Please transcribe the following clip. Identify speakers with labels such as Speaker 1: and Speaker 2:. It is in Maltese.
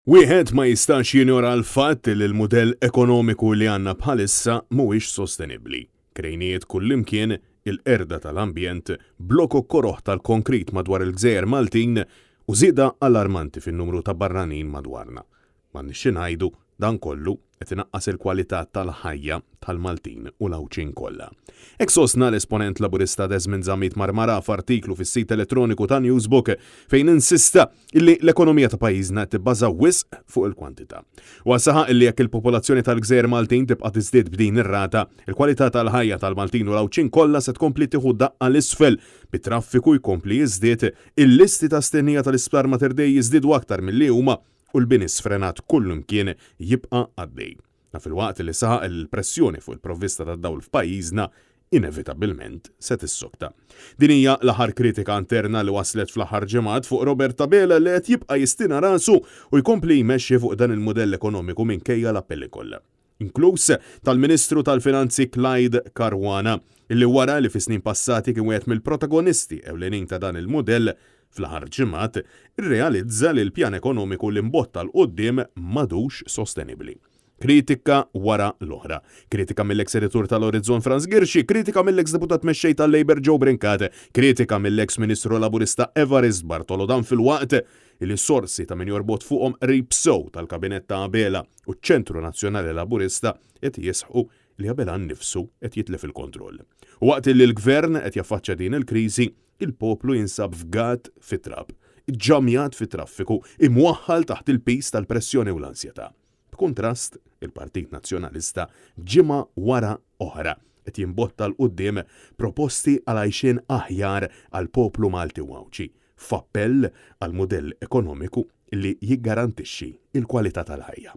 Speaker 1: Wieħed ma jistax jinjora l-fatt li l-mudell ekonomiku li għandna bħalissa mhuwiex sostenibbli. Krejnijiet kullimkien, il-qerda tal-ambjent, blokok koroh tal-konkrit madwar il-gżejjer Maltin u żieda allarmanti fin-numru ta' barranin madwarna. M'għandniex xi ngħidu, dan kollu qed inaqqas il-kwalità tal-ħajja tal-Maltin u l-Għawdxin kollha. Hekk sostna l-esponent Laburista Desmond Zammit Marmarà f'artiklu fis-sit elettroniku ta' Newsbook fejn insista illi l-ekonomija ta' pajjiżna qed tibbaża wisq fuq il-kwantità. Huwa saħaq illi jekk il-popolazzjoni tal-gżejjer Maltin tibqa' tiżdied b'din ir-rata, il-kwalità tal-ħajja tal-Maltin u l-Għawdxin kollha se tkompli tieħu daqqa 'l isfel, bit-traffiku jkompli jiżdied, il-listi ta' stennija tal-Isptar Mater Dei jiżdiedu aktar milli huma u l-bini sfrenat kullimkien jibqa' għaddej. Dan filwaqt li saħaq li l-pressjoni fuq il-provvista tad-dawl f'pajjiżna inevitabbilment se tissokta. Din hija l-aħħar kritika interna li waslet fl-aħħar ġimgħat fuq Robert Abela li qed jibqa' jistina rasu u jkompli jmexxi fuq dan il-mudell ekonomiku minkejja l-appelli kollha. Inkluż tal-Ministru tal-Finanzi Clyde Caruana, illi wara li fi snin passati kien wieħed mill-protagonisti ewlenin ta' dan il-mudell, fl-aħħar ġimgħat irrealizza li l-pjan ekonomiku li mbotta 'l quddiem m'għadux sostenibbli. Kritika wara l-oħra. Kritika mill-eks editur tal-Orizzont Frans Ghirxi, kritika mill-eks deputat mexxej tal-Labour Joe Brincat, kritika mill-eks Ministru Laburista Evarist Bartolo dan filwaqt li sorsi ta' min jorbot fuqhom qrib sew tal-kabinett ta' Abela u ċ-Ċentru Nazzjonali Laburista qed jisħqu li Abela nnifsu qed jitlef il-kontroll. U waqt li l-Gvern qed jaffaċċja din il-kriżi, il-poplu jinsab fgat fit-trab, iġġamjat fit-traffiku, imwaħħal taħt il-piż tal-pressjoni u l-ansjetà. B'kuntrast, il-Partit Nazzjonalista ġimgħa wara oħra qed jimbotta 'l quddiem proposti għal għajxien aħjar għall-poplu Malti u Għawdxi, f'appell għal mudell ekonomiku li jiggarantixxi l-kwalità tal-ħajja.